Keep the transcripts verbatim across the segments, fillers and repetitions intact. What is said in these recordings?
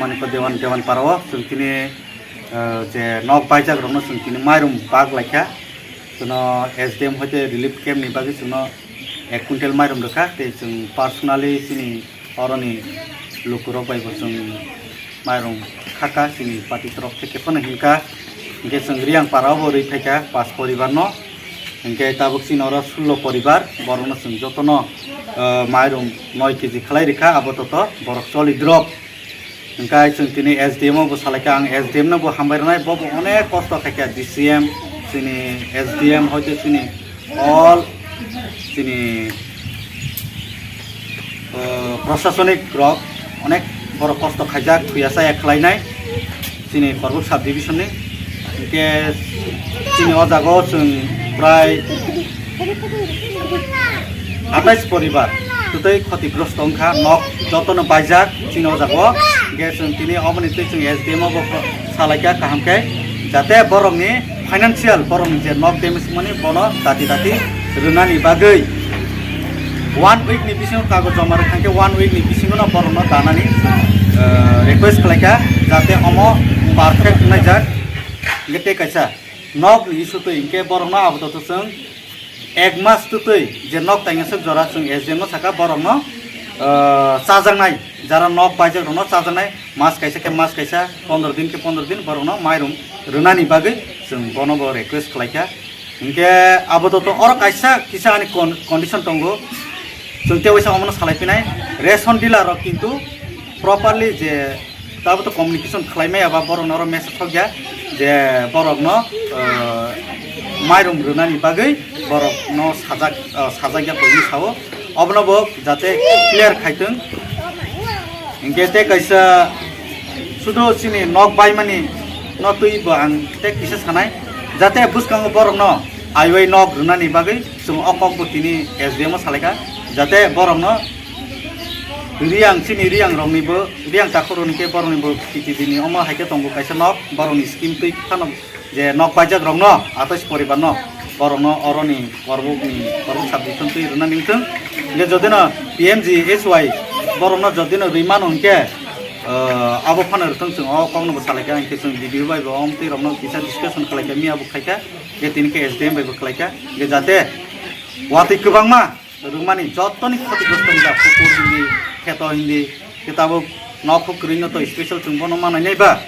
Manikya Dewan, Dewan Parao chwng tini, eh, je nok baijak rokno chwng tini mairum bak laikha. Chwngno S D M hoite relief camp ni bagwi chwngno ek quintal mairum rwkha, tei chwng personally chini oroni lukurok bai bo chwng mairum khaka, chini party torok theke phano hinkha. Hinkhe chwng Riyang Parao bo rwi phaikha pas poribar no. Hinkhe tabuk chini oro sullo poribar, borokno chwng jotono, eh, mairum noi kg khlai rikha, abo toto borok choli drop. Hingke chwng tini S D M o bo salaikha, ang S D M no bo hambai rwnai, bo bo onek kosto khaikha, D C M, chini S D M, hoite chini all chini, uh, prosasonik rok onek borok kosto khaijak, thuyasa ya khlainai chini Korbuk sub division ni. Hingke chini o jaga o chwng prai atais poribar twtwi khotigrosto wngkha, nok jotono baijak chini o jaga o. Hingke chwng tini oboni twi chwng S D M o bo salaikha kaham khe, jate borokni financial, borokni je nok damage wngmani bono dati dati rwnani bagwi one week ni bisingo kagoj joma rwkha khe one week ni bisingo no borokno danani, eh, request khlaikha, jate omo perfect wngnai jak. Hingke tei kaisa nok ni issue twi hingke borokno aboto chwng ek mas twtwi je nok taingaswk jora chwng S D M no saka borokno, ah, chajaknai, jara nok paijak rokno chajaknai, mas kaisa khe mas kaisa, pondro din khe pondro din borokno mairum rwnani bagwi chwng bono bo request khlaikha. Hinkhe aboto to oro kaisa kisa ani con-, condition tongo, chwng tei waisa omono salai phinai, ration dealer rok kintu properly je Tabo to communication khlai maya ba borok no oro message thok ya je borok no, eh, mairum rwnani bagwi borok no sajak, eh, sajak ya tongwi sao, obono bo jate clear khai tong. Hinkhe tei kaisa sudo chini nok baimani no twi bo ang tei kisa sanai, jate bwskango borok no aiwai nok rwnani bagwi chwng o kok bo tini S D M o salaikha, jate borok no Riyang chini Riyang rokni bo, Riyang takhuk rokni khe borokni bo P T D ni omo hai khe tongo kaisa nok, borokni scheme twi phano je nok paijak rokno, atais poribar no, borokno oroni Korbuk ni, Korbuk sub division twi rwna ningthung. Hingke jodi no P M G S Y borokno jodi no rwi mano hingke, eh, abo phano rwthung chwng o kokno bo salaikha, hingke chwng D D O bai bo omtwi rokno kisa discussion khlaikha, miya bo khlaikha, hingke tini khe S D M bai bo khlaikha, hingke jate watwi kwbangma rwngmani jotoni khotigrosto wngjak, pukur hindi, kheto hindi, khe tabuk nok huk kwrwino to special chwng bono manai nai ba?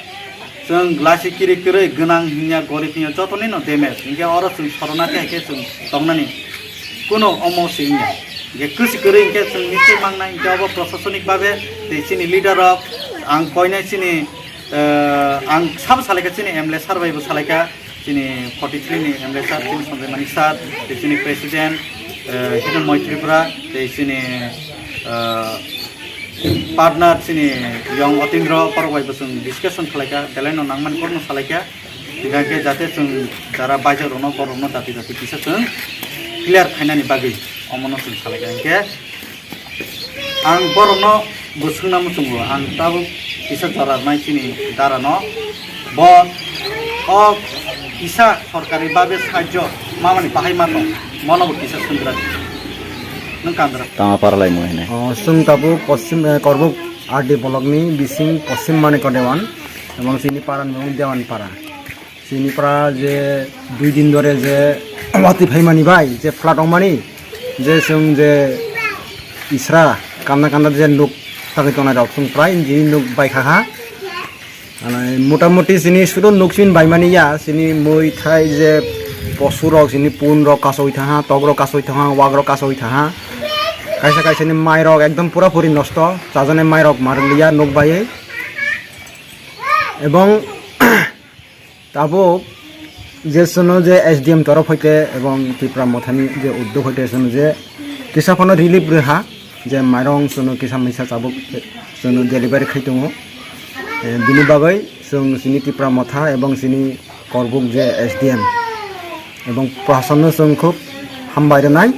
Chwng glaci kiri kwrwi, gwnang hinya, gorib hinya, jotoni no damage. Hinkhe oro chwng sorona khe, khe chwng tongnani kuno omo se wngya. Hinkhe kwsi kwrwi hinkhe chwng nisi mangnai, hinkhe obo prosasonik babe tei chini leader rok, ang koinai chini, eh, ang sabo salaikha, chini M L A sir bai bo salaikha. Chini forty three ni M L A sir, chini Sanjay Manik sir, tei chini president, eh, Hidden Moi Tripura, tei chini, eh, partner chini Yong Otindro, borok bai bo chwng discussion khlaikha, belai no nangmani borok no salaikha. Hingkha khe jate chwng jara baijak rokno, borok no dati dati kisa chwng clear khainani bagwi omono chwng salaikha. Hinkhe Ang borokno bo swngna muchungo, ang tabuk kisa jora rwnai chini dara no. Bo o kisa sorkari babe sahajyo mamani bahai ma tong, mono bo kisa swnggra di. Nwng kandra. Tama para lai mo hene. O, chwng tabuk Poschim, eh, Korbuk R D block ni bising Poschim Manikya Dewan, ebong chini para ni mung Dewan Para. Chini pra je dui din dore je watwi phaimani bai je flood wngmani je chwng je isra kanda kanda je nuk tangwi tongnai rok chwng prai jini nuk bai kha ha. Motamuti chini sudo nuk chini baimani ya, chini mui thai je posu rok, chini pun rok kasawi thaha, tok rok kasawi thaha, wak rok kasawi thaha. Kaisa kaisa ni mai rok ekdom pura puri nosto, chajani mai rok mar liya nuk baiwi. Ebong Tabuk je chwngno je S D M torof hoite ebong Tipra Mothani je uddog hoite chwngno je kisa phano relief rwha, je mairong chwngno kisa misa chabuk chwngno delivery khai tongo. Eh, bini bagwi chwng chini Tipra Motha ebong chini Korbuk je S D M ebong Prashanno chwng khub hambai rwnai.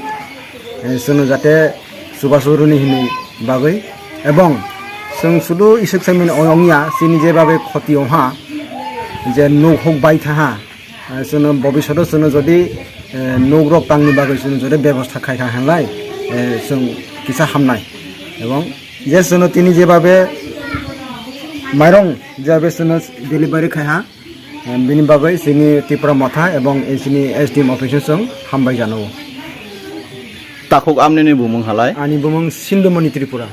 Eh, chwngno jate chubachu rwni hinwi bagwi. Ebong chwng sudu isuk saimani ong-, ongya, chini je bagwi khoti ongha, je nuk huk bai thaha, eh, chwngno bobishoto chwngno jodi, eh, nuk rok tangni bagwi chwngno jodi bebosta khai kha hinlai, eh, chwng kisa hamnai. Ebong je chwngno tini je babe Mairong je besino delivery khai ha, bini bagwi chini Tipra Motha ebong chini S D M office o chwng hambai jano. Takhuk amnini bumung halai? Ani bumung Sindhumani Tripura.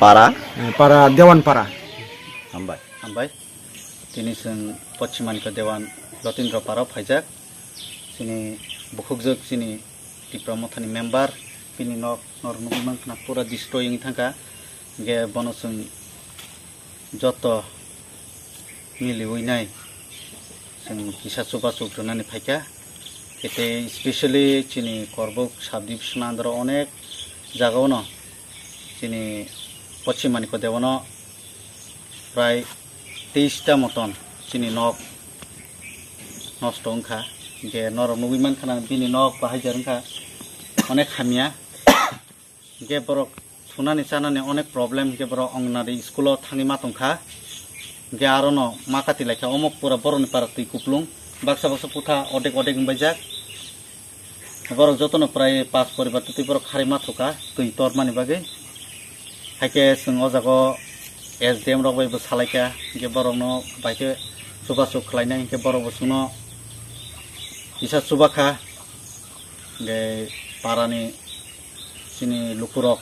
Para? Eh, para Dewan Para. Hambai. Hambai. Tini chwng Pochim Manikya Dewan Jotindra Para phaijak. Chini bukhukjwk chini Tipra Mothani member, bini nok norok nugwi mankha na pura destroy wngwi thangkha. Hingke bono chwng joto miliwi nai chwng kisa chubachu rwnani phaikha. Hingke tei specially chini Korbuk sub division under o onek jaga o no chini Pochim Manikya Dewan o prai teis ta moton chini nok nosto wngkha. Hingke norok nugwi mankha na bini nok bahai jar wngkha, onek hamya. Hingke borok thunani chanani onek problem, hingke borok Anganwadi school o thangwi ma tongkha. Hingke aro no ma kati laikha, omo pura borokni para twi kuplung, baksa baksa kutha odek odek wngbaijak. Borok jotono prai pas poribar twi borok kharwi ma thokha twi tormani bagwi. Haikhe chwng o jaga o S D M rok bai bo salaikha, hinkhe borokno bai khe chubachu khlainai, hinkhe borok bo chwngno kisa chubakha. Hinkhe parani chini lukurok,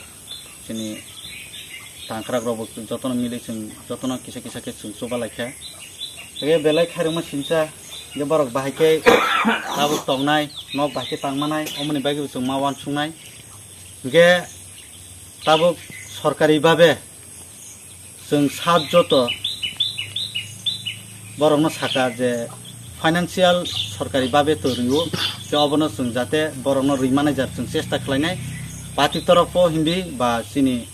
chini tangkhrak rok bo jotono mili chwng jotono kisa kisa khe chwng chuba laikha. Hinkhe belai khairokma sincha, hinkhe borok bahai khe tabuk tongnai, nok bahai khe tangmanai, omoni bagwi bo chwng ma uansuknai. Hinkhe tabuk sorkari babe chwng sat joto borokno saka je financial sorkari babe to rwo, je obono chwng jate borokno rwi manai jar chwng chesta khlainai. Party toropo hindi ba chini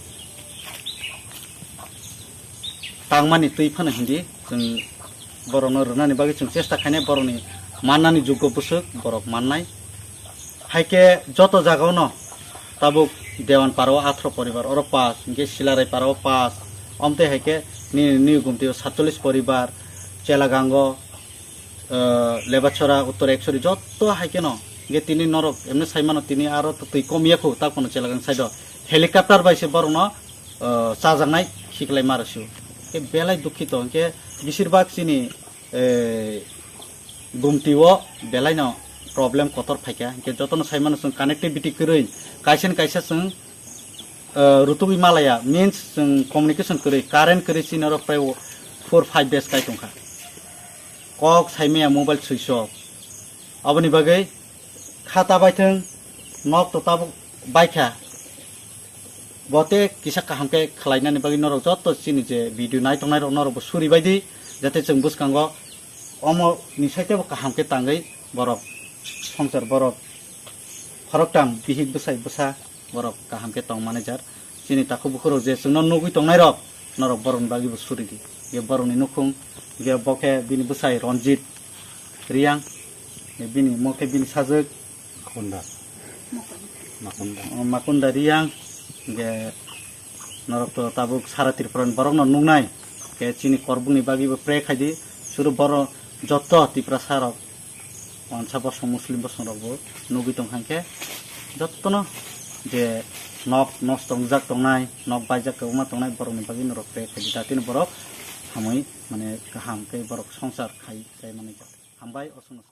tangmani twi phano hindi chwng borokno rwnani bagwi chwng chesta khainai, borokni mannani juggo bwswk borok mannai. Haikhe joto jagao no tabuk Dewan Parao athro poribar, oro pas, hinkhe Silarai Parao pas, omtwi haikhe nini, nini gumtio satchollis poribar, Chelagango, eh, Lebachora, Uttor Ekshori, joto haikhe no, hinkhe tini norok emne saimano tini aro twi kom yakhu, takono Chelagang side o helicopter bai se borokno, eh, chajaknai khiklai maro sio. Khe belai dukhito, hinkhe besirbak chini eh, gumti o belai no problem kotor phaikha, hinkhe jotono saimano chwng connectivity kwrwi, kaisa ni kaisa chwng, eh, rutugwi malaya, means chwng communication kwrwi, current kwrwi chini oro prai four five days kai tongkha, kok saimaya mobile switch off, aboni bagwi kha ta baithwng, nok to tabuk baikha. Bo tei kisa kaham khe khlainani bagwi norok joto chini je video nai tongnai rok norok bo suri bai di, jate chwng bwskango omo ni site bo kaham khe tangwi borok swngchar borok khoroktham bihik bwsai bwsa borok kaham khe tong manager. Chini takhuk bukhuk rok je chwngno nugwi tongnai rok norok borok ni bagwi bo suri di. Je borok ni nukhung je bo khe bini bwsai Ranjit Riang, je bini mo khe bini sajwk Makunda. Makunda. O Makunda Riang, je norok to tabuk sara Tripura ni borok no nuknai. Ke chini korbuk ni bagwi bo pray khai di. Suru borok joto Tiprasa rok, wansa bosong Muslim bosong rok bo nugwi tong kha khe jotono je nok nosto wngjak tongnai, nok baijak kwbangma tongnai borok ni bagwi norok pray khai di. Jatino borok hamwi mane kaham khe borok swngchar khai, khai mani. Hambai, oswk no.